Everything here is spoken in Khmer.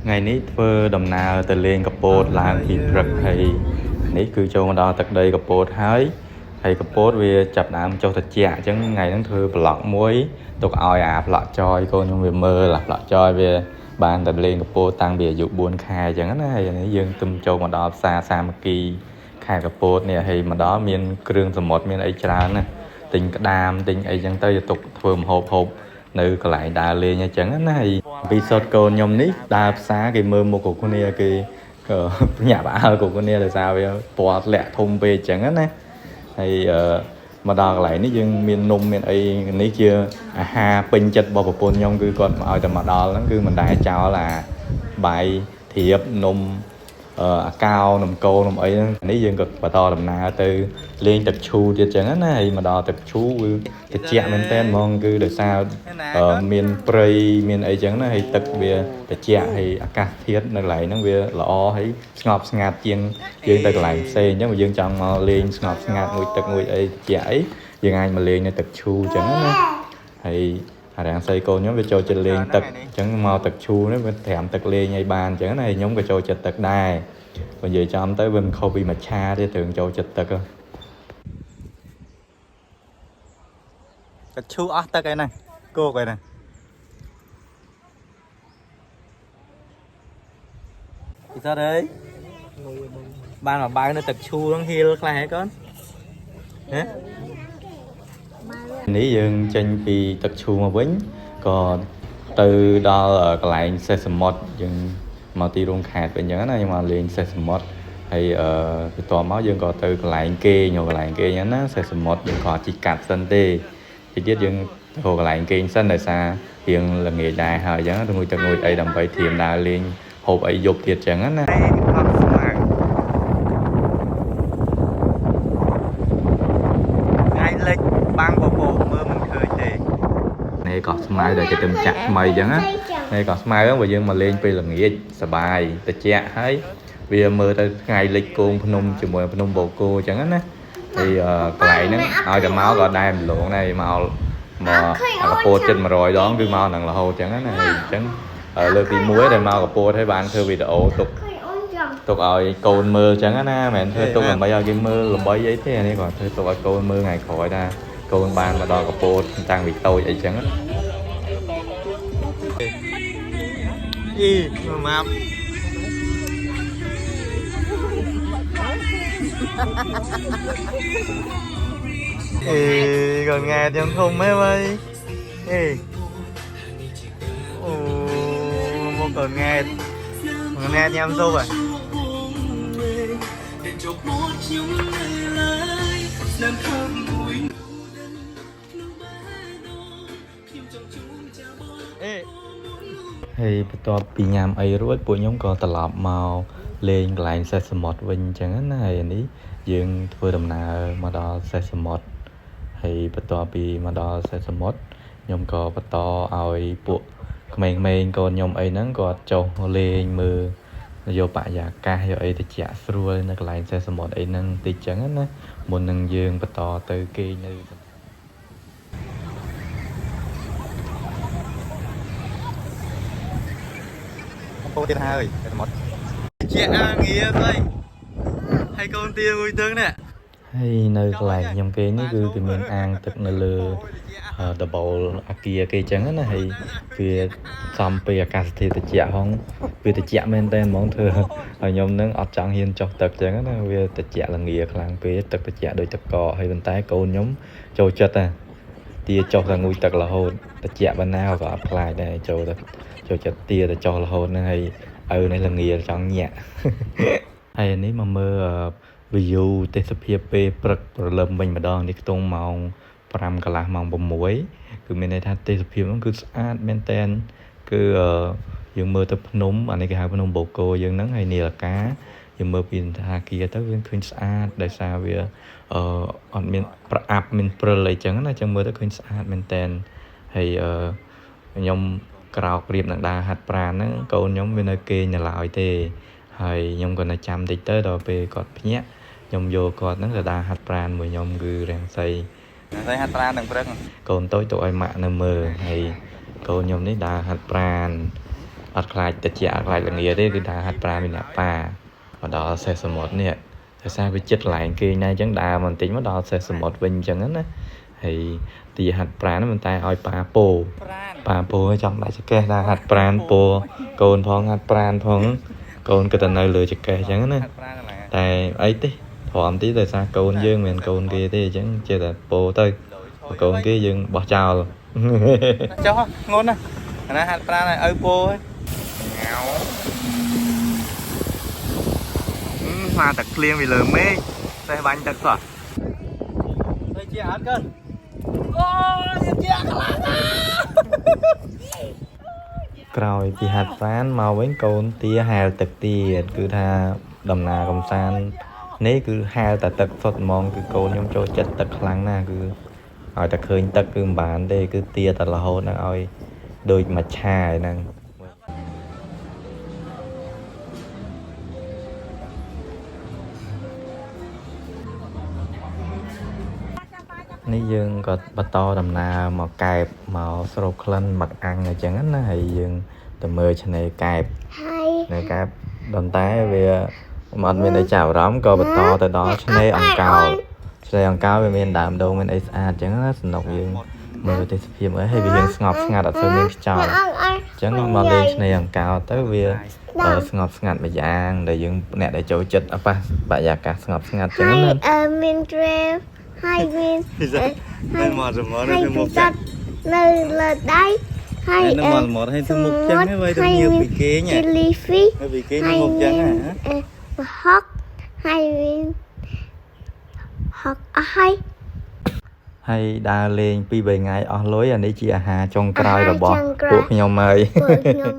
ថ្ងៃនេះធ្វើដំណើរទៅលេងកពតឡើងពីព្រឹកហើយនេះគឺចូលមកដល់ទឹកដីកពតហើយហើយកពតវាចាប់ដើមចុះត្រជាក់អញ្ចឹងថ្ងៃហ្នឹងធ្វើប្លុកមួយទុកឲ្យអាប្លុកចយកូនខ្ញុំវាមើលអាប្លុកចយវាបានតែលេងកពតតាំងពីអាយុ4ខែអញ្ចឹងណាហើយនេះយើងទំចូលមកដល់ផ្សារសាមគ្គីខេត្តកពតនេះហើយមកដល់មានគ្រឿងសមុទ្រមានអីច្រើនណាទិញក្តាមទិញអីចឹងទៅយកទុកធ្វើម្ហូបហូបនៅកន្លែងដើរលេងអញ្ចឹងណាហើយពីសតកូនខ្ញុំនេះដើរផ្សារគេមើលមុខគ្រប់គ្នាគេក៏ ញាក់ផ្អើលគ្រប់គ្នាដោយសារវាពណ៌ធ្លាក់ធំពេកអញ្ចឹងណាហើយអឺមកដល់កន្លែងនេះយើងមាននំមានអីនេះជាអាហារពេញចិត្តរបស់ប្រពន្ធខ្ញុំគឺគាត់មកឲ្យតែមកដល់ហ្នឹងគឺមិនដែលចោលអាបាយធៀបនំអាកោនំគោនំអីហ្នឹងនេះយើងក៏បន្តដំណើរទៅលេងទឹកឈូទៀតចឹងណាហើយមកដល់ទឹកឈូគឺត្រជាក់មែនតើហ្មងគឺដោយសារមានព្រៃមានអីចឹងណាហើយទឹកវាត្រជាក់ហើយអាកាសធាតុនៅកន្លែងហ្នឹងវាល្អហើយស្ងប់ស្ងាត់ជាងយើងទៅកន្លែងផ្សេងអញ្ចឹងបើយើងចង់មកលេងស្ងប់ស្ងាត់មួយទឹកមួយអីត្រជាក់អីយើងអាចមកលេងនៅទឹកឈូចឹងណាហើយអារាំងសីកូនខ្ញុំវាចូលចិត្តលេងទឹកអញ្ចឹងមកទឹកឈូនេះវាត្រាំទឹកលេងឲ្យបានអញ្ចឹងណាហើយខ្ញុំក៏ចូលចិត្តទឹកដែរបើនិយាយចំទៅវាមិនខុសពីមច្ឆាទេត្រឹមចូលចិត្តទឹកហ៎ កឈូអស់ទឹកឯហ្នឹងគោកឯហ្នឹងពិសតអើយបានមកបើនៅទឹកឈូហ្នឹងហៀលខ្លះហ៎កូនហ៎ នេះយើងចេញពីទឹកឈូមកវិញក៏ទៅដល់កន្លែងសេះសមុទ្រយើងមកទីរួមខេត្តវិញអញ្ចឹងណាយើងមកលេងសេះសមុទ្រហើយអឺបន្ទាប់មកយើងក៏ទៅកន្លែងគេញកន្លែងគេអញ្ចឹងណាសេះសមុទ្រយើងក៏ជីកាត់សិនទេតិចទៀតយើងទៅកន្លែងគេងសិនដោយសាររៀងល្ងាចដែរហើយអញ្ចឹងទៅងួយទឹកងួយអីដើម្បីធៀមដើរលេងហូបអីយប់ទៀតអញ្ចឹងណា អត់ស្មៅថ្ងៃលិចបាំងពពកមើលមិនឃើញទេ នេះកោះស្មៅដែលគេទៅចាក់ថ្មីអញ្ចឹងណានេះកោះស្មៅហ្នឹងបើយើងមកលេងពេលល្ងាចសប្បាយត្រជាក់ហើយវាមើលទៅថ្ងៃលិចគោងភ្នំជាមួយភ្នំបូកគោអញ្ចឹងណាហើយកន្លែងហ្នឹងឲ្យតែមកក៏ដែរម្លងដែរមកមកអាកពតចិត្ត100ដងគឺមកហ្នឹងរហូតអញ្ចឹងណាហើយអញ្ចឹងលើកទី1ដែលមកកពតហើយបានធ្វើវីដេអូទុកទុកឲ្យកូនមើលអញ្ចឹងណាមិនមែនធ្វើទុកដើម្បីឲ្យគេមើលល្បីអីទេអានេះគាត់ធ្វើទុកឲ្យកូនមើលថ្ងៃក្រោយថាកូនបានមកដល់កពតតាំងពីតូចអីចឹងណា អីមកអេកង៉ែខ្ញុំធំហ៎វ៉ៃអេអូមកកង៉ែកង៉ែញ៉ាំស៊ុបហ៎អេ ហើយបន្ទាប់ពីញ៉ាំអីរួចពួកខ្ញុំក៏ត្រឡប់មកលេងកន្លែងសេះសមុទ្រវិញអញ្ចឹងណាហើយអានេះយើងធ្វើដំណើរមកដល់សេះសមុទ្រហើយបន្ទាប់ពីមកដល់សេះសមុទ្រខ្ញុំក៏បន្តឲ្យពួកក្មេងៗកូនខ្ញុំអីហ្នឹងគាត់ចុះលេងមើលយកបរិយាកាសយកអីទៅជាក់ស្រួលនៅកន្លែងសេះសមុទ្រអីហ្នឹងតិចអញ្ចឹងណាមុននឹងយើងបន្តទៅគេងនៅ កំពូលទៀតហើយតែមកជាអាងាស្អីហើយកូនទាមួយទឹងនេះ ហើយនៅកន្លែងខ្ញុំគេនេះគឺគេមានអាងទឹកនៅលើដបូលអាគារគេចឹងណាហើយវាសំពីអាកាសធាតុត្រជាក់ហងវាត្រជាក់មែនតើហ្មងធ្វើឲ្យខ្ញុំនឹងអត់ចង់ហ៊ានចុះទឹកចឹងណាវាត្រជាក់លងាខ្លាំងពេកទឹកត្រជាក់ដូចទឹកកកហើយប៉ុន្តែកូនខ្ញុំចូលចិត្តណាទាចុះតែងូតទឹករហូតត្រជាក់ប៉ុណ្ណាក៏អត់ខ្លាចដែរចូលទៅចូលចិត្តទាទៅចុះរហូតហ្នឹងហើយឪនេះលងាចង់ញាក់ ហើយអានេះមកមើល view ទេសភាពពេលព្រឹកព្រលឹមវិញម្ដងនេះខ្ទង់ម៉ោង5កន្លះម៉ោង6គឺមានន័យថាទេសភាពហ្នឹងគឺស្អាតមែនតែនគឺយើងមើលទៅភ្នំអានេះគេហៅភ្នំបូកគោយើងហ្នឹងហើយនីលកាយើងមើលពីថាគារទៅវាឃើញស្អាតដោយសារវាអឺអត់មានប្រអាប់មានព្រិលអីចឹងណាចឹងមើលទៅឃើញស្អាតមែនតែនហើយអឺខ្ញុំក្រោករៀបនឹងដើរហាត់ប្រាណហ្នឹងកូនខ្ញុំវានៅគេងនៅឡើយទេហើយខ្ញុំក៏នៅចាំតិចទៅដល់ពេលគាត់ភ្ញាក់ខ្ញុំយកគាត់ហ្នឹងទៅដើរហាត់ប្រាណមួយខ្ញុំគឺរាំងសី តែហាត់ប្រាណទាំងព្រឹក កូនតូចទៅឲ្យម៉ាក់នៅមើលហើយកូនខ្ញុំនេះដើរហាត់ប្រាណ អត់ខ្លាចតិចអត់ខ្លាចល្ងាទេគឺដើរហាត់ប្រាណមានអ្នកប៉ាមកដល់សេះសមុទ្រនេះដោយសារវាចិត្តកន្លែងគេងដែរអញ្ចឹងដើរមកបន្តិចមកដល់សេះសមុទ្រវិញអញ្ចឹងណាហើយទីហាត់ប្រាណមិនតែឲ្យប៉ាពោ ប្រាន ប៉ាពោចង់ដាក់ចកេះដើរហាត់ប្រាណពោកូនផងហាត់ប្រាណផងកូនក៏ទៅនៅលើចកេះអញ្ចឹងណា ហាត់ប្រានកន្លែង តែអីទេទ្រាំទីដោយសារកូនយើងមិនមែនកូនគេទេអញ្ចឹងចេះតែពោទៅបើកូនគេយើងបោះចោល ចុះងន់ណាអាណាហាត់ប្រាណឲ្យឪពោហ៎ញ៉ៅស្មាតែក្លៀងពីលើមេឃសេះបាញ់ទឹកសោះទៅជាអត់កើអូយជាខ្លាំងណាស់ ក្រោយពីហាត់ប្រាណមកវិញកូនទាហែលទឹកទៀតគឺថាដំណើរកំសាន្តនេះគឺហែលតែទឹកសុទ្ធហ្មងគឺកូនខ្ញុំចូលចិត្តទឹកខ្លាំងណាស់គឺឲ្យតែឃើញទឹកគឺមិនបានទេគឺទាតែរហូតហ្នឹងឲ្យដូចមួយឆាយហ្នឹង នេះយើងក៏បន្តដំណើរមកកែបមកស្រូបក្លិនមកអាំងអញ្ចឹងណាហើយយើងទៅមើលឆ្នេរកែប ហើយ ឆ្នេរកែបប៉ុន្តែវាអត់មានអីចាប់អារម្មណ៍ក៏បន្តទៅដល់ឆ្នេរអង្កោលឆ្នេរអង្កោលវាមានដើមដូងមានអីស្អាតអញ្ចឹងណាសំណុកយើងមើលទេសភាពអីហើយវាយើងស្ងប់ស្ងាត់អត់សូវមានខ្យល់ អ អញ្ចឹងមកលេងឆ្នេរអង្កោលទៅវាស្ងប់ស្ងាត់មួយយ៉ាងដែលយើងអ្នកដែលចូលចិត្តអាប៉ះបរិយាកាសស្ងប់ស្ងាត់អញ្ចឹង ហើយ ណា អឺមាន trail ហើយមាន មិនមកសមុទ្រ ហើយ ទៅមុខ ពិសានៅលើដៃហើយ នៅមកសមុទ្រឲ្យទៅមុខចឹងហើយទៅញៀវពីគេង jellyfish នៅពីគេងទៅមុខចឹងហ៎ អឺហុកហើយមានហុកអស់ហើយ ហើយដើរលេង2 3ថ្ងៃអស់លុយអានេះជាអាហារចុងក្រោយរបស់ អាហារចុងក្រោយ ពួកខ្ញុំហើយ ពួកខ្ញុំ